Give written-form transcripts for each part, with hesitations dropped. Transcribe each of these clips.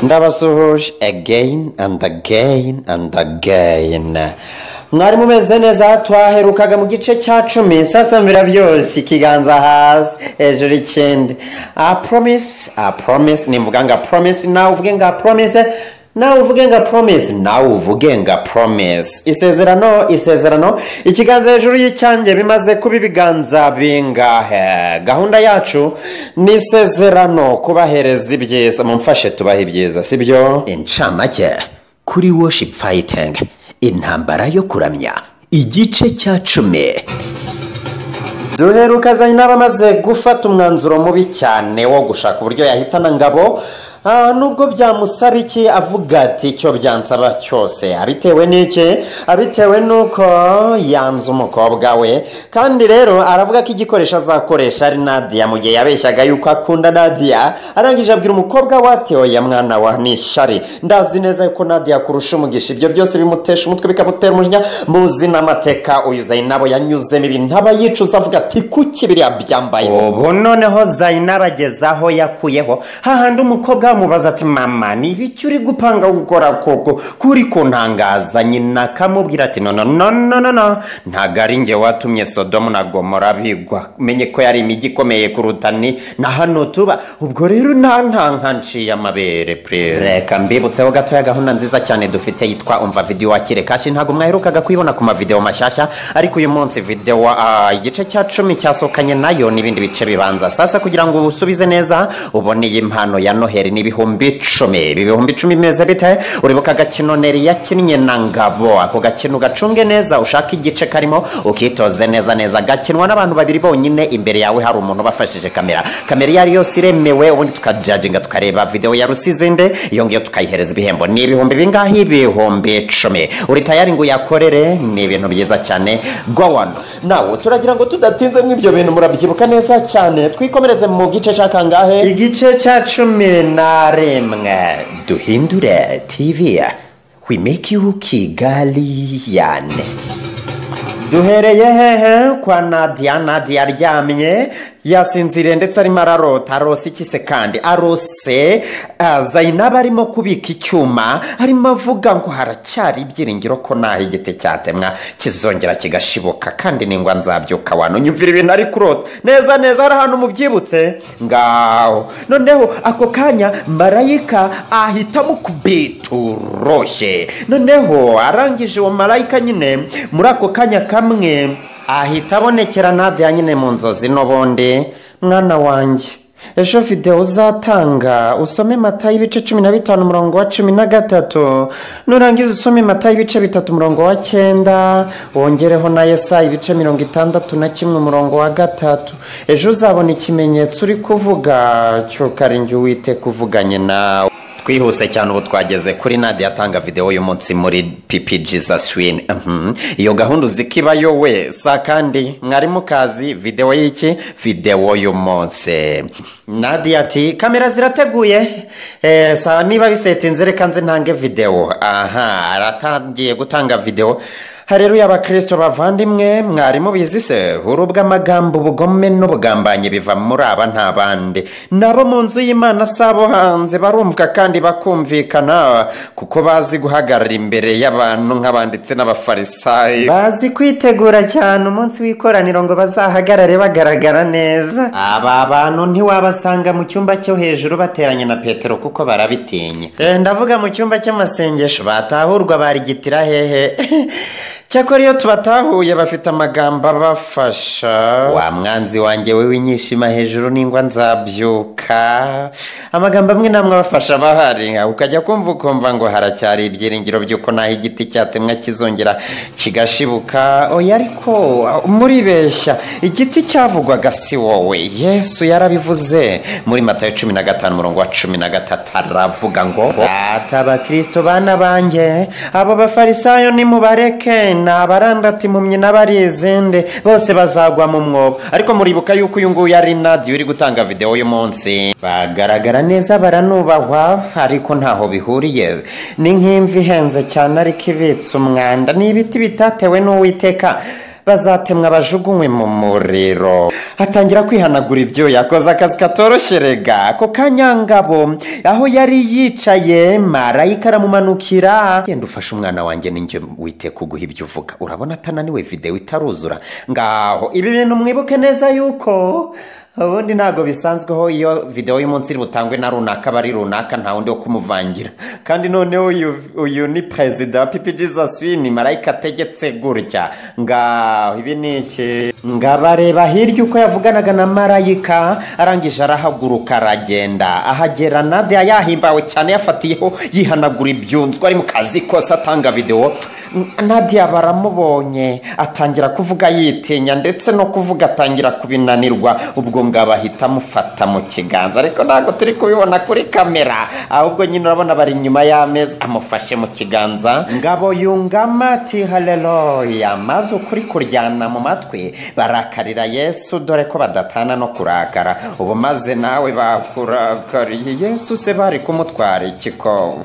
Ndabasuhuje again and again and again. Mwari mumeze neza? Twaherukaga mu gice cya 10. Sasa mbira byose, ikiganza hasi hejuru ikindi. I promise, I promise. Nimvuga nga promise, nawe uvuge nga promise, nawe uvuge nga promise, nawe uvuge nga promise. Isezerano, isezerano. Ikiganza hejuru y'icyanjye, bimaze kuba ibiganza bingahe? Gahunda yacu ni isezerano, kubahereza ibyiza. Mumfashe tubahe ibyiza, sibyo? Incamake kuri worship fighting, intambara yo kuramya, igice cya 10. Duheruka Zainab amaze gufata umwanzuro mubi cyane wo gushaka uburyo yahitana Ngabo. Nubwo byamusaba iki, avuga ati icyo byansaba cyose. Abitewe n'iki? Abitewe n'uko yanze umukobwa we. Kandi rero aravuga ko igikoresho azakoresha ari Nadia, mu gihe yabeshyaga yuko akunda Nadia. Arangije abwira umukobwa we ati oya mwana wa, ni ishari, ndazi neza yuko Nadia kurusha umugisha. Ibyo byose bimutesha umutwe, bikamutera umujinya. Muzi n'amateka uyu Zainab yanyuzemo, ibintu aba yicuza, avuga ati kuki biriya byambaye. Ubu noneho Zainab ageze aho yakuyeho hahandi umukobwa amubaza ati mama, ni ibiki uri gupanga gukora koko kuri kuntangaza? Nyina akamubwira ati no no no no no no, ntago ari njye watumye Sodomu na Gomora bigwa, menye ko yari imijyi ikomeye kuruta ni na hano tuba. Ubwo rero nta ntanka nciye amabere please. Reka mbibutseho gatoya gahunda nziza cyane dufite yitwa umva video wakire cash. Ntago mwaherukaga kuyibona ku mavideo mashyashya, ariko uyu munsi video igice cya 10 cyasokanye nayo n'ibindi bice bibanza. Sasa kugira ngo usubize neza ubone iyi mpano ya Noheli ni 10,000. Ibi 10,000 bimeze bite? Uribuka agakino Neri yakinnye na Ngabo? Ako gakino gacunge neza, ushaka igice karimo ukitoze neza neza. Gakinwa n'abantu babiri bonyine, imbere yawe hari umuntu ubafashije kamera. Kamera iyo ari yose iremewe, ubundi tukajajinga tukareba video ya Rusizinde, iyo ngiyo tukayihereza ibihembo. Ni ibihumbi bingahe? 10,000. Uri tayari ngo uyakorere? Ni ibintu byiza cyane. Go on. Nawe turagira ngo tudatinze mu ibyo bintu, murabyibuka neza cyane. Twikomereze mu gice cya kangahe? Igice cya 11. Duhindure TV, we make you Kigalian. Duhereye hehe? Kwa Nadia. Nadia aryamye yasinziriye ndetse arimo ararota. Arose iki se kandi? Arose Zainab arimo kubika icyuma, arimo avuga ngo haracyari ibyiringiro ko naho igiti cyatemwa kizongera kigashibuka, kandi ningwa nzabyuka. Wano nyumvira ibintu ari kurota neza neza, hari ahantu mubyibutse ngaho. Noneho ako kanya marayika ahita amukubita. Noneho arangije uwo marayika nyine muri ako kanya kamwe ahita abonekera Nadia nyine mu nzozi n'ubundi. Mwana wanjye, ejo video uzatanga usome Matayo ibice 15 umurongo wa 13, nurangiza usome Matayo ibice 3 umurongo wa 9, wongereho na Yesaya ibice 61 umurongo wa 3. Ejo uzabona ikimenyetso uri kuvuga cyuko ari njye Uwiteka kuvuganye nawe. Twihuse cyane, ubu twageze kuri Nadia atanga video y'umunsi muri PP Jesus Win. Iyo gahunda uzikibayo we sa, kandi mwari mukazi video y'iki? Video y'umunsi. Nadia ati kamera zirateguye, sawa, niba bisetinze reka nze ntange video. Aha aratangiye gutanga video. Hareruya abakristo bavandimwe, mwari mubizi se? Urubwa amagambo, ubugome n'ubugambanyi biva muri aba nta bandi, nabo mu nzu y'Imana, sabo hanze. Barumvwa kandi bakumvikana kuko bazi guhagarara imbere y'abantu nk'abanditsi n'abafarisayo. Bazi kwitegura cyane umunsi w'ikoraniro ngo bazahagarare bagaragara neza. Aba bantu ntiwabasanga mu cyumba cyo hejuru bateranye na Petero kuko barabitinya. Ndavuga mu cyumba cy'amasengesho, batahurwa barigitira hehe. Cyakora iyo tubatahuye bafite amagambo abafasha. Wa mwanzi wanjye we winyishima hejuru n'ingwa nzabyuka. Amagambo amwe namwe abafasha bahari, ukajya kumva ukumva ngo haracyari ibyiringiro by'uko naho igiti cyatemwa kizongera kigashibuka. Oya, ariko muribeshya, igiti cyavugwaga si wowe. Yesu yarabivuze muri Matayo 15 umurongo wa 13, aravuga ngo ata abakristo bana banjye, abo bafarisayo nimubareke, ni abarandata impumyi n'abarizinde, bose bazagwa mu mwobo. Ariko muribuka yuko uyu nguyu ari Nadia uri gutanga video y'umunsi. Bagaragara neza, baranubahwa, ariko ntaho bihuriye. Ni nk'imvi ihenze cyane ariko ibitse umwanda, ni ibiti bitatewe n'Uwiteka. Bazatemwa bajugunywe mu muriro. Atangira kwihanagura ibyo yakoze, akazi katoroshye rega. Ako kanya Ngabo aho yari yicaye, marayika aramumanukira: "Genda ufashe umwana wanjye, ninjye wite kuguha ibyo uvuga." Urabona atananiwe, videwo itaruzura. Ngaho ibi bintu mwibuke neza yuko ubundi ntabwo bisanzweho iyo videwo y'umunsi iri butangwe na runaka, aba ari runaka, nta wundi wo kumuvangira. Kandi noneho uyu ni perezida wa PP Jesus, ni marayika ategetse gutya. Ngaho ibi ni iki? Ngabareba hirya uko yavuganaga na marayika, arangije arahaguruka aragenda. Ahagera Nadia yahimbawe cyane, yafatiyeho yihanagura ibyunzwe, ari mu kazi kose atanga videwo. Nadia baramubonye, atangira kuvuga yitinya, ndetse no kuvuga atangira kubinanirwa. Ubwo ngabo ahita amufata mu kiganza, ariko ntabwo turi kubibona kuri kamera, ahubwo nyine urabona bari inyuma y'ameza, amufashe mu kiganza. Ngabo yungama ati: "Haleluya!" Maze ukuri kuryana mu matwi, barakarira Yesu, dore ko badatana no kurakara ubu. Maze nawe bakurakariye Yesu se bari kumutwara iki, ko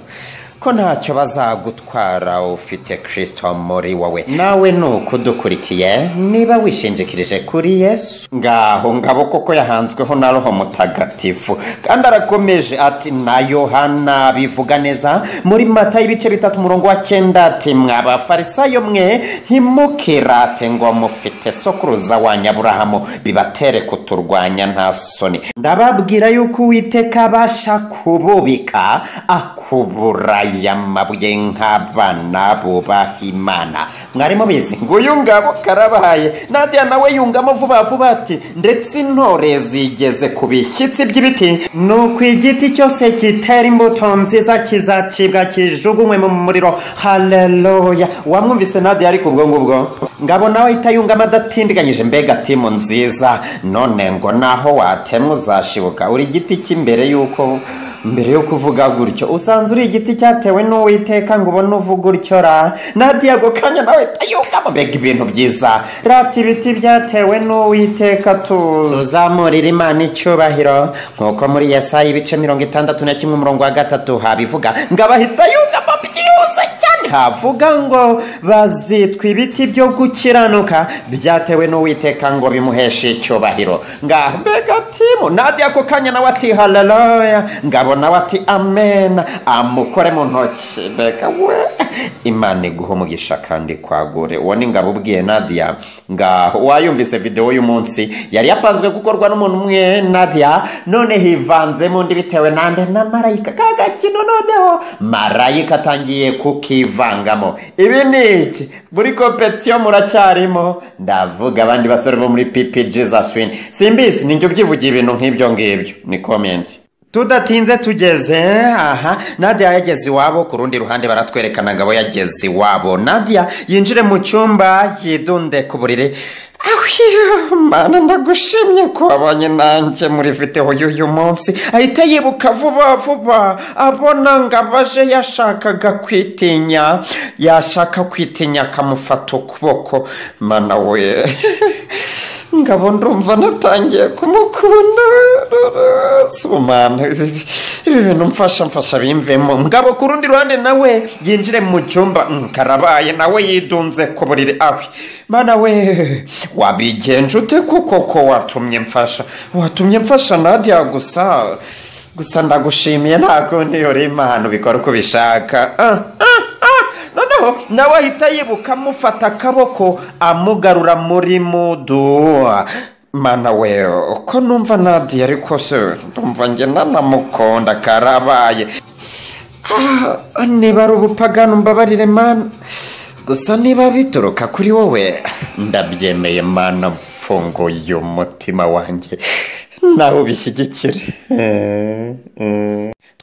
ntacyo bazagutwara ufite Kirisito muri wowe? Nawe ni uko udukurikiye niba wishingikirije kuri Yesu. Ngaho Ngabo koko yahanzweho na Roho Mutagatifu, kandi arakomeje ati na Yohana bivuga neza muri Mata ibice 3 umurongo wa 9 ati: "Mwabafarisayo mwe, ntimukirate ngo mufite sokuruza wa Aburahamu, bibatere kuturwanya nta soni. Ndababwira yuko Uwiteka abasha kububika akubura aya mabuye nk'abana bubaha Imana." Mwari mubizi? Nguyu Ngabo karabaye. Nadia nawe yungamo vuba vuba ati: "Ndetse intore zigeze ku bishyitsi by'ibiti, nuko igiti cyose kitera imbuto nziza kizacibwa kijugunywe mu muriro." Haleluya! Wamwumvise Nadia? Ariko ubwo ngubwo Ngabo nawe ahita yungamo adatindiganyije. Mbega timu nziza! None ngo naho watemwa uzashibuka, uri igiti cy'imbere y'uko mbere yo kuvuga gutyo usanze uri igiti cyatewe n'Uwiteka, ngo ubone uvuga utyo ra? Nadia ako kanya nawe tayungamo. Mbega ibintu byiza! Rata ibiti byatewe n'Uwiteka, tuzamurira Imana icyubahiro, nk'uko muri Yesaya ibice 61 umurongo wa 3 habivuga. Ngo abahita yungamo byihuse cyane, havuga ngo bazitwa ibiti byo gukiranuka byatewe n'Uwiteka ngo bimuheshe icyubahiro. Ngaho mbega timu! Nadia ako kanya nawe ati: "Haleluya!" Ngabo nawe ati: "Amen." Amukore mu ntoki. Mbega we! Imana iguha umugisha kandi kwagure. Uwo ni Ngabo ubwiye Nadia. Ngaho wayumvise, videwo y'umunsi yari yapanzwe gukorwa n'umuntu umwe, Nadia, none hivanzemo undi bitewe nande? Na marayika. Kagakino noneho marayika atangiye kukivangamo. Ibi ni iki? Muri compétition muracyarimo, ndavuga abandi basore bo muri PP Jesus Win. Simbizi, ninjye ubyivugiye ibintu nk'ibyo ngibyo, ni comment. Tudatinze tugeze aha, Nadia yageze iwabo. Ku rundi ruhande baratwerekana Ngabo yageze iwabo. Nadia yinjire mu cyumba, yidunde ku buriri: "Mana, ndagushimye ko wabanye nanjye muri videwo y'uyu munsi." Ahita yibuka vuba vuba, abona ngo abaje yashakaga kwitinya, yashaka kwitinya akamufata ukuboko. Mana we, Ngabo ndumva natangiye kumukunda. Mana, ibi bintu mfasha bimvemo. Ngabo ku rundi ruhande nawe yinjire mu cyumba, karabaye, nawe yidunze ku buriri awe: "Mana we, wabigenje ute? Kuko ko watumye mfasha Nadia gusa gusa ndagushimiye, nta kundi uri Imana ubikora uko ubishaka." Noneho nawe ahita yibuka amufata akaboko amugarura muri mood. "Mana we, uko numva Nadia, ariko se ndumva njye nanamukunda, karabaye. Niba ari ubupagani umbabarire Mana, gusa niba bituruka kuri wowe ndabyemeye. Mana, mfunguye umutima wanjye, nawe ubishyigikire."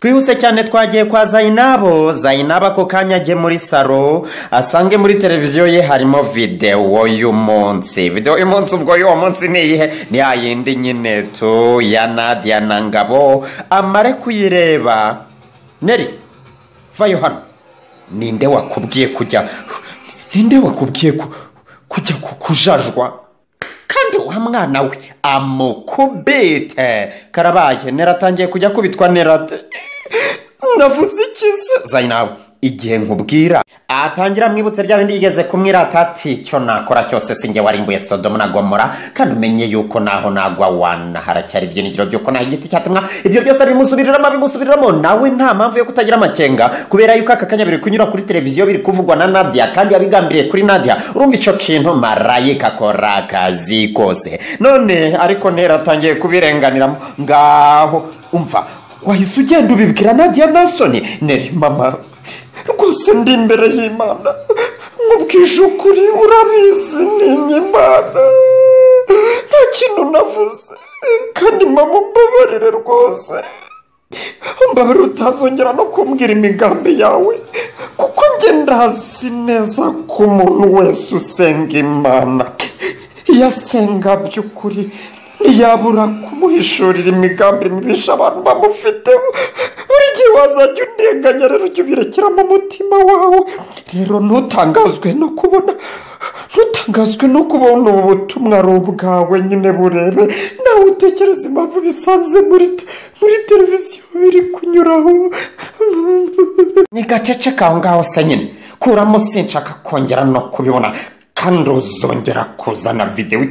Twihuse cyane, twagiye kwa Zayinabo. Zayinabo ako kanya ajye muri salo, asange muri televiziyo ye harimo videwo y'umunsi. Videwo y'umunsi ubwo y'uwo munsi ni iyihe? Ni ya yindi nyine tu ya Nadia na Ngabo. Amare kuyireba: "Neri, vayo hano! Ninde wakubwiye kujya, ninde wakubwiye kujya kujajwa? Kandi wa mwana we!" Amukubite, karabaye. Nera atangiye kujya kubitwa. Nerate: "Navuze iki se?" Zayinabu Igihe nkubwira atangira mwibutse bya bindi yigeze kumwirata ati icyo nakora cyose sinjye warimbuye Sodomu na Gomora, kandi umenye yuko naho nagwa wana haracyari ibyiringiro by'uko naho igiti cyatemwa. Ibyo byose bimusubiriramo, nawe nta mpamvu yo kutagira amakenga, kubera yuko aka kanya biri kunyura kuri televiziyo, biri kuvugwa na Nadia, kandi yabigambiriye kuri Nadia. Urumva ico kintu, marayika akora akazi kose none, ariko ntera atangiye kubirenganiramo. Ngaho umva, wahise ugenda ubibwira Nadia Nasoni? Neri, mama, rwose ndi imbere y'Imana, nkubwije ukuri, urabizi ntinya Imana, nta kintu navuze, kandi mama umbabarire rwose, mbabarire utazongera no kumbwira imigambi yawe, kuko njye ndazi neza ko umuntu wese usenga Imana, iyo asenga by'ukuri, ntiyabura kumuhishurira imigambi mibisha abantu bamufiteho. Buri gihe wazajya undenganya, rero ujye ubirekera mu mutima wawe. Rero ntutangazwe no kubona ubu butumwa ari ubwawe nyine, burebe nawe utekereza impamvu bisanze muri televiziyo biri kunyuraho. Ni gaceceka aho ngaho se nyine, kuramo, sinshaka kongera no kubibona, kandi uzongera kuzana videwo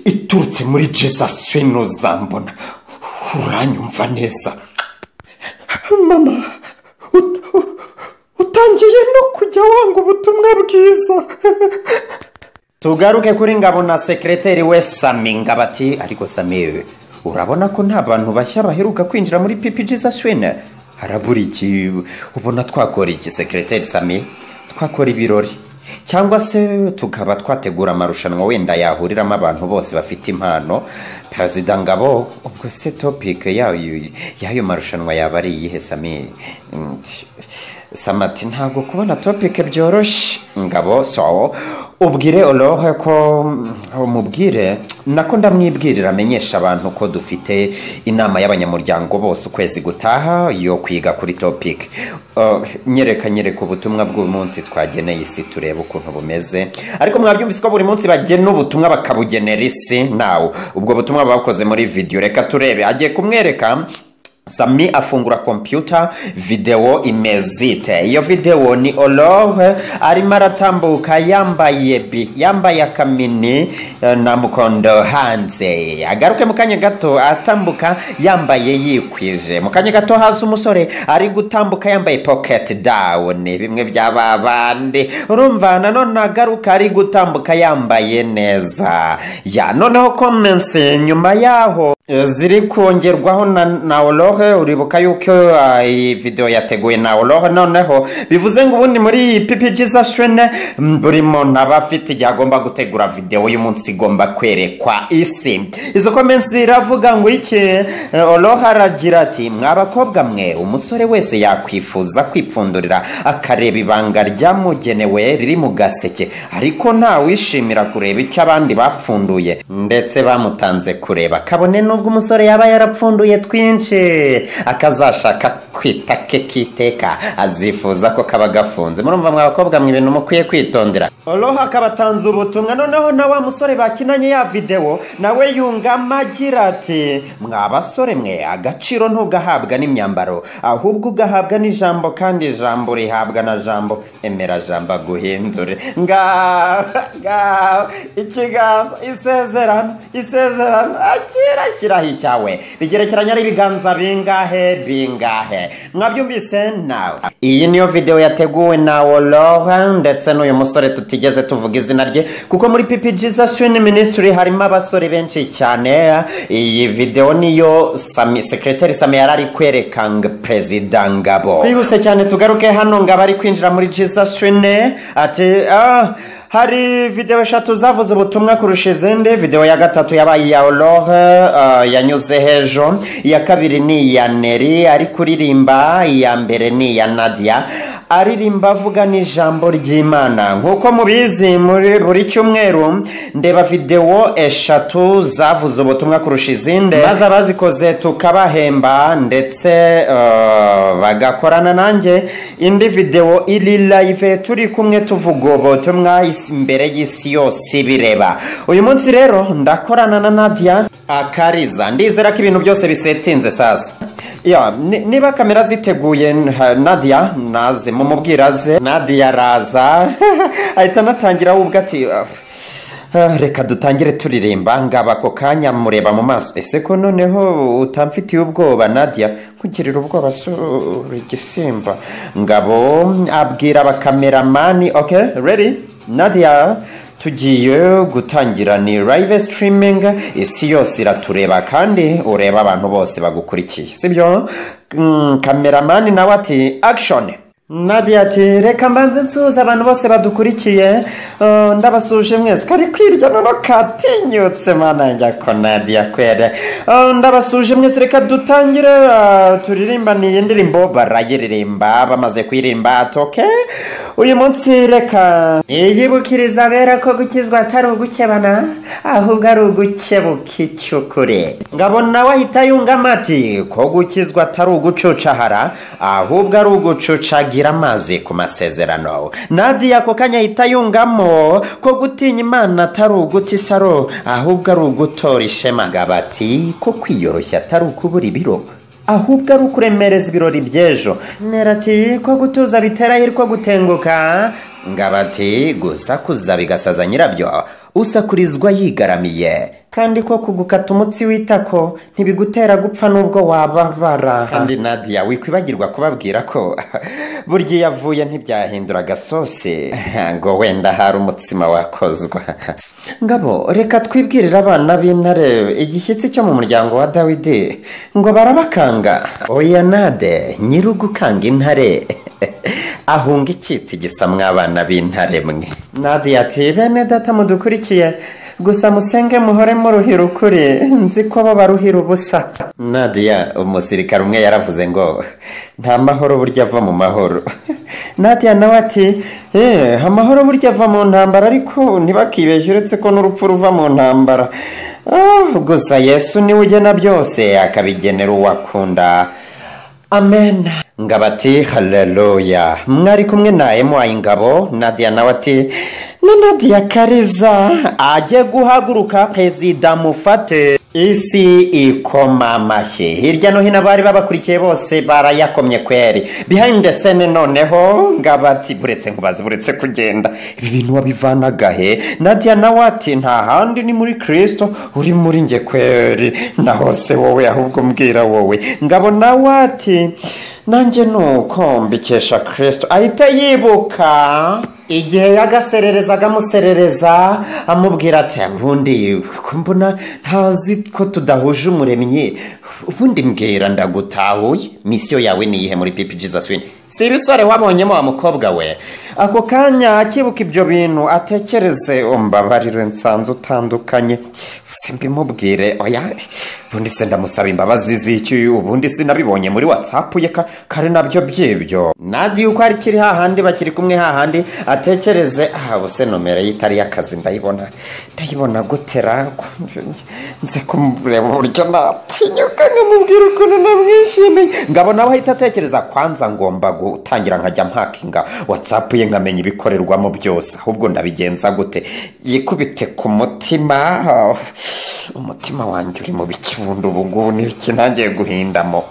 iturutse muri Jesus uzambona. Uranyumva neza mama? Utangiye no kujya wanga ubutumwa bwiza. Tugaruke kuri Ngabo na sekreteri we Sami. Ngabo ati ariko Sami, urabona ko nta bantu bashya baheruka kwinjira muri PP Jesus Win, harabura iki? Ubona twakora iki? Sekreteri Sami: twakora ibirori, cyangwa se tukaba twategura amarushanwa wenda yahuriramo abantu bose bafite impano. Perezida Ngabo: ubwo se topic yayo y'ayo marushanwa yaba ari iyihe, Sami? Samati: ntabwo kubona topic byoroshye. Ngabo: so ubwire Olohe ko umubwire, nako ndamwibwirira, amenyesha abantu ko dufite inama y'abanyamuryango bose ukwezi gutaha yo kwiga kuri topic. Nyereka ubutumwa bw'umunsi twageneye isi, turebe ukuntu bumeze. Ariko mwabyumvise ko buri munsi bagena ubutumwa bakabugenera isi. Nawe ubwo butumwa bakoze muri video, reka turebe. Agiye kumwereka. Sami afungura computer, video imezite. Iyo video ni Olohe arimo aratambuka yambaye akamini na mukondo hanze. Agaruke mu kanya gato atambuka yambaye yikwije. Mu kanya gato haza umusore ari gutambuka yambaye pocket down, bimwe by'aba bandi. Urumva nanone agaruka ari gutambuka yambaye neza. Ya noneho comments nyuma yaho ziri kongerwaho na Olohe. Uribuka yuko iyi video yateguwe na Olohe. Noneho bivuze ngo ubundi muri iyi PP Jesus Win, buri muntu aba afite igihe agomba gutegura video y'umunsi igomba kwerekwa isi. Izo comments ziravuga ngo iki? Olohe aragira ati mwa bakobwa mwe, umusore wese yakwifuza kwipfundurira akareba ibanga ryamugenewe riri mu gaseke, ariko ntawishimira kureba icyo abandi bapfunduye ndetse bamutanze kureba, kabone nubwo umusore yaba yarapfunduye twinshi akazashaka kwita ke kiteka, azifuza ko kaba gafunze. Murumva mwa bakobwa mwe, ibintu mukwiye kwitondera. Oloha akaba atanze ubutumwa. Noneho na wa musore bakinanye ya video nawe yungama agira ati mwa basore mwe, agaciro ntugahabwa n'imyambaro, ahubwo ugahabwa n'ijambo, kandi ijambo rihabwa na jambo. Emera jambo aguhindure. Nga nga ikiganza, isezerano, isezerano, akira, shyiraho icyawe, bigerekeranye ari ibiganza bingahe bingahe? Mwabyumvise nawe. Iyi niyo video yateguwe na Oloha ndetse n'uyu musore tutigeze tuvuga izina rye, kuko muri PP Jesus Win Ministry harimo abasore benshi cyane. Iyi video niyo Sami, secretary Sami, yari ari kwereka Perezida Ngabo. Twihuse cyane tugaruke hano. Ngabo ari kwinjira muri Jesus Win, ati hari video eshatu zavuze ubutumwa kurusha izindi. Video ya gatatu yabaye iya Olohe yanyuze hejo, iya kabiri ni iya Neri ari kuririmba, iya mbere ni iya Nadia aririmba avuga n'ijambo ry'Imana. Nk'uko mubizi, muri buri cyumweru ndeba video eshatu zavuze ubutumwa kurusha izindi, maze abazikoze tukabahemba, ndetse bagakorana nanjye indi video iri live, turi kumwe tuvuga ubutumwa imbere y'isi yose bireba. Uyu munsi rero ndakorana na Nadia. Akariza, ndizera ko ibintu byose bisetinze sasa. Ya, niba kamera ziteguye, Nadia naze mumubwira aze. Nadia araza ahita anatangira we ubwe ati: "Reka dutangire turirimba." Ngaba ako kanya mureba mu maso: "Ese ko noneho utamfitiye ubwoba, Nadia?" "Kugirira ubwoba si igisimba." Ngabo abwira abakameramani: "Okay, ready? Nadia, tugiye gutangira, ni live streaming, isi yose iratureba kandi ureba abantu bose bagukurikiye, sibyo?" Kameramani nawe ati: "Action." Nadia ati: "Reka mbanze nsuhuza abantu bose badukurikiye. Ndabasuhuje mwese." Kari kwirya noneho katinyutse, mana yanjye, ko Nadia kwere. Ndabasuhuje mwese, reka dutangire turirimbane iyi ndirimbo." Barayiririmba, bamaze kuyirimba ati: "Okay, uyu munsi reka yibukiriza abera ko gukizwa atari ugukebana, ahubwo ari ugukebuka icyukuri." Ngabo nawe ahita yungamo ati ko gukizwa atari ugucucahara, ahubwo ari ugucucagira amazi ku masezerano. Nadia ako kanya ahita yungamo ko gutinya Imana atari uguta isaro, ahubwo ari ugutora ishema. Ngabo ati ko kwiyoroshya atari ukubura ibiro, ahubwo ari ukuremereza ibirori by'ejo. Nera ati ko gutuza bitera hirwa gutenguka. Ngabo ati gusakuza bigasaza nyirabyo, usakurizwa yigaramiye, kandi ko kugukata umutsi w'itako ntibigutera gupfa n'ubwo wababara. Kandi Nadia, wikwibagirwa kubabwira ko burya iyo avuye ntibyahindura agasosi ngo wenda hari umutsima wakozwa. Ngabo, reka twibwirire abana b'intare, igishyitsi cyo mu muryango wa Dawidi, ngo barabakanga. Oya nade, nyir'ugukanga intare ahunga icyita igisa mw'abana b'intare mwe. Nadia ati: "Bene data mudukurikiye, gusa musenge muhore muruhira ukuri, nzi ko bo baruhira ubusa." Nadia, umusirikare umwe yaravuze ngo nta mahoro burya ava mu mahoro. Nadia nawe ati: "Amahoro burya ava mu ntambara, ariko ntibakibeshye, uretse ko n'urupfu ruva mu ntambara. Gusa Yesu niwe ugena byose, akabigenera uwakunda. Amen." Ngabo ati: "Haleluya, mwari kumwe na Emuwayi Ngabo." Nadia nawe ati na Nadia Kariza ajye guhaguruka, perezida mufate. Isi ikoma amashyi hirya no hino, abari babakurikiye bose barayakomye kweri. Behind the scene noneho Ngabo ati: "Buretse nkubaze, buretse kugenda, ibi bintu wabivanaga he?" Nadia nawe ati: "Nta handi, ni muri Kristo uri muri nge kweri. Naho se wowe? Ahubwo mbwira wowe." Ngabo nawe ati: "Nanjye nuko mbikesha Kristo." Ahita yibuka igihe yagasererezaga, amuserereza, amubwira ati: "Ubundi ko mbona ntazi ko tudahuje umuremyi, ubundi mbwira, ndagutahuye, mission yawe ni iyihe muri Pipi Jesus Win? Si ibisore wabonyemo, wa mukobwa we?" Ako kanya akibuka ibyo bintu, atekereze: "Umbabarire, nsanze utandukanye, se mbimubwire? Oya, ubundi se ndamusaba imbabazi z'iki? Ubundi sinabibonye muri WhatsApp ye kare nabyo by'ibyo?" Nadia uko ari kiri hahandi, bakiri kumwe hahandi, atekereze: "Aha ubuse nomero ye itari y'akazi ndayibona gutera? Nze kumureba uburyo natinyuka nkamubwira ukuntu namwishimiye." Ngabo nawe ahita atekereza: "Kwanza ngomba gutangira nkajya mpakinga WhatsApp ye, nkamenya ibikorerwamo byose. Ahubwo ndabigenza gute?" Yikubite ku mutima: "Umutima wanjye uri mu bikibundo ubu ngubu, n'ibiki ntangiye guhindamo?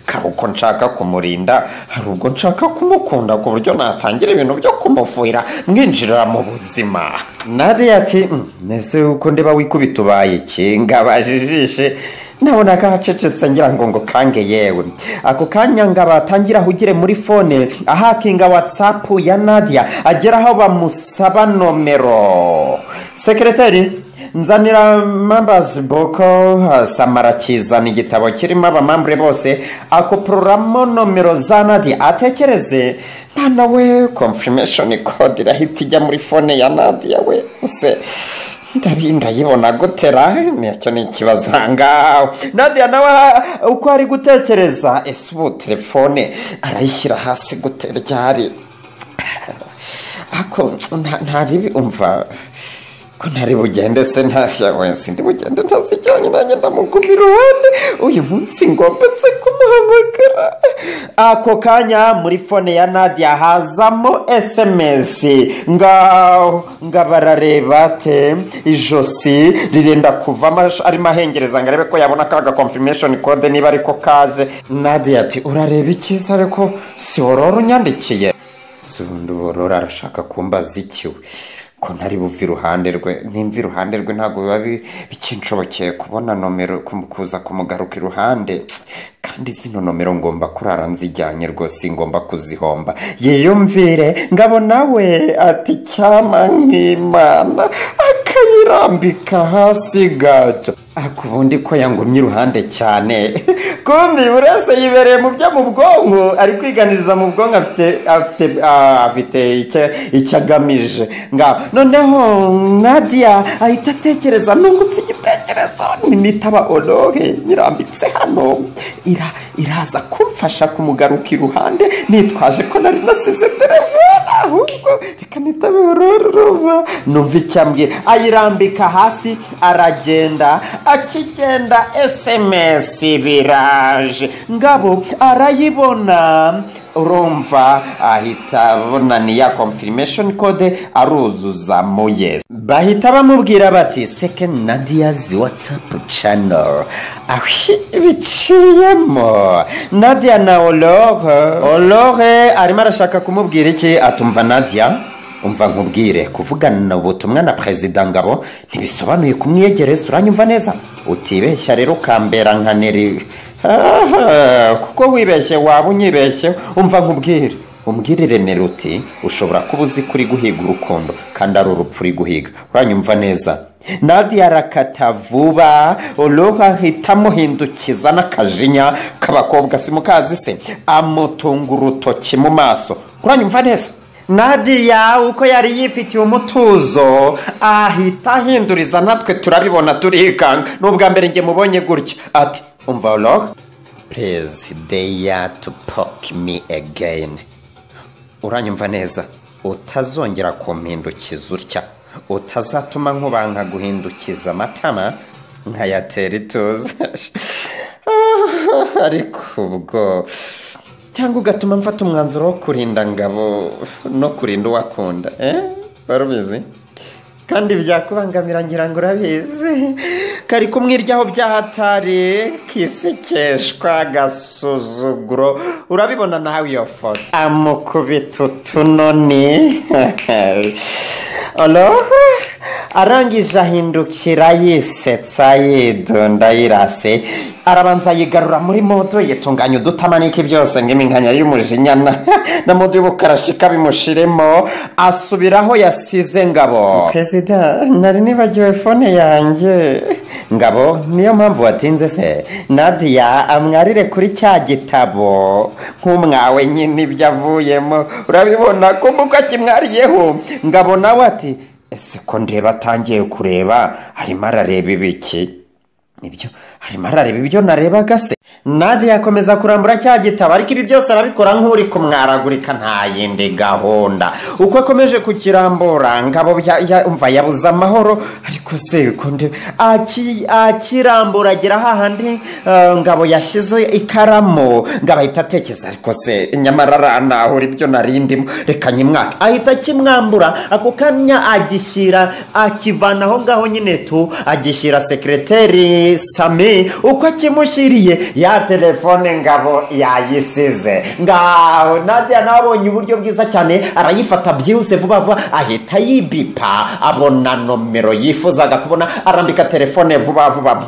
Kari uko nshaka kumurinda, hari ubwo nshaka kumukunda ku buryo natangira ibintu byo kumufuhira, mwinjirira mu buzima." Nadia ati: "Ese uko ndeba wikubita ubaye iki?" Ngabajijishe nabona kacecetse, ngira ngo kange yewe. Ako kanya ngo abatangira ahugire muri phone, ahakinga WhatsApp ya Nadia, agera aho bamusaba nomero. "Sekereteri, nzanira members book." Samara kizana igitabo kirimo abamambure bose, akopororamo nomero za Nadia. Atekereze: "Mwana we, confirmation code irahita ijya muri phone ya Nadia we, use ndayibona gutera? Nicyo ni ikibazo ahangaha." Nadia nawe uko ari gutekereza: "Ese ubu telefone arayishyira hasi gute ryari? Ako ntaribi, umva ko ntari bugende se, nta sindi bugende ntazijyanye nanjye, ndamuguma iruhande uyu munsi, ngomba nze kumuhamagara." Ako kanya muri phone ya Nadia hazamo SMS. Ngaho ngabarareba te ijosi rirenda kuvamo, arimo ahengereza ngo arebe ko yabona kaga confirmation code niba ariko kaje. Nadia ati urareba ikiza ariko si Aurore unyandikiye? Ubundi Aurore arashaka kumbaza ikiwe ko ntari buve iruhande rwe? Nimva iruhande rwe ntabwo biba bikinshobokeye kubona nomero, kuza kumugaruka iruhande, kandi zino nomero ngomba kurara nzijyanye rwose, ngomba kuzihomba. Yiyumvire ngabo nawe ati cyama nk'Imana, akayirambika hasi gato. Ariko ubundi ko yangumye iruhande cyane, kumbi buri wese yibereye mu byo mu bwonko, ari kwiganiriza mu bwonko, afite icyo agamije. Ngaho noneho Nadia ahita atekereza, nungutse igitekerezo, nitaba Aurore nyirambitse hano iraza kumfasha kumugaruka iruhande nitwaje ko nari nasize telefone, ahubwo reka nitabe Aurore numva icyo ambwira. Ayirambika hasi aragenda, akigenda SMS biraje, Ngabo arayibona, urumva ahita abona ni ya confirmation code, aruzuza yes. Bahita bamubwira bati second Nadia's WhatsApp channel, aho biciyemo Nadia na Aurore. Aurore arimo arashaka kumubwira iki? Atumva Nadia, umva nkubwire, kuvugana ubutumwa na Perezida Ngabo ntibisobanuye kumwiyegereza, uranyumva neza? Utibeshya rero ukambera nka Neri, kuko wibeshye waba unyibeshye. Umva nkubwire, umbwirire Neri uti ushobora kuba uzi kuri guhiga urukundo kandi ari urupfu uri guhiga, uranyumva neza? Nadia arakata vuba, Aurore ahita amuhindukiza n'akajinya k'abakobwa simukazi se, amutunga urutoki mu maso, uranyumva neza? Nadia uko yari yifitiye umutuzo ahita ahinduriza, natwe turabibona turikanga, n'ubwa mbere njye mubonye gutya. Ati umva Aurore, please dare to poke me again, uranyumva neza? Utazongera kumpindukiza utya, utazatuma nkubanka guhindukiza amatama nkayatera ituze, ariko ubwo cyangwa ugatuma mfata umwanzuro wo kurinda Ngabo no kurinda uwakunda, wari ubizi kandi byakubangamira, ngira ngo urabizi. Kari kumwiryaho byahatari kisekeshwa agasuzuguro, urabibona nawe iyo foto. Amukubita utunoni Aurore, arangije ahindukira yisetsa yidunda yirase, arabanza yigarura muri mood, yitunganya udutamanike byose ng'iminkanya y'umujinya na mood y'ubukarashika bimushiremo, asubiraho yasize Ngabo. Perezida, nari nibagiwe phone yanjye. Ngabo, niyo mpamvu watinze se? Nadia amwarire kuri cya gitabo nk'umwawe nyine ibyo avuyemo, urabibona ko mbubwo akimwariyeho. Ngabo nawe ati ese ko ndeba atangiye kureba, arimo arareba ibiki? Ibyo arimo arareba ibyo narebaga se? Nadia yakomeza kurambura cya gitabo, ariko ibi byose arabikora nk'uri kumwaragurika, nta yindi gahunda. Uko akomeje kukirambura, Ngabo umva yabuze amahoro, ariko se ko akirambura agera hahandi Ngabo yashyize ikaramu, Ngabo ahita atekereza, ariko se nyamara aranahura ibyo narindimo, reka nyimwake. Ahita akimwambura ako kanya, agishyira, akivana aho ngaho nyine tu, agishyira sekereteri Sami. Uko akimushyiriye ya telefone Ngabo yayisize ngaho, Nadia nawe abonye uburyo bwiza cyane, arayifata byihuse vuba vuba, ahita yibipa, abona nomero yifuzaga kubona, arambika telefone vuba vuba,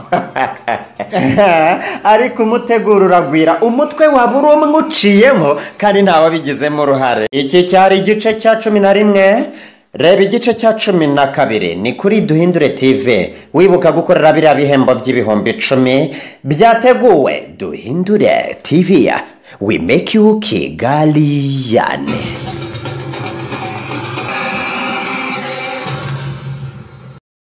ariko umuteguro uragwira, umutwe waba uri umwe uciyemo kandi ntawabigizemo uruhare. Iki cyari igice cya 11. Reba igice cya 12 ni kuri Duhindure TV. Wibuka gukorera biriya bihembo by'10,000 byateguwe. Duhindure TV, we make you Kigaliyane.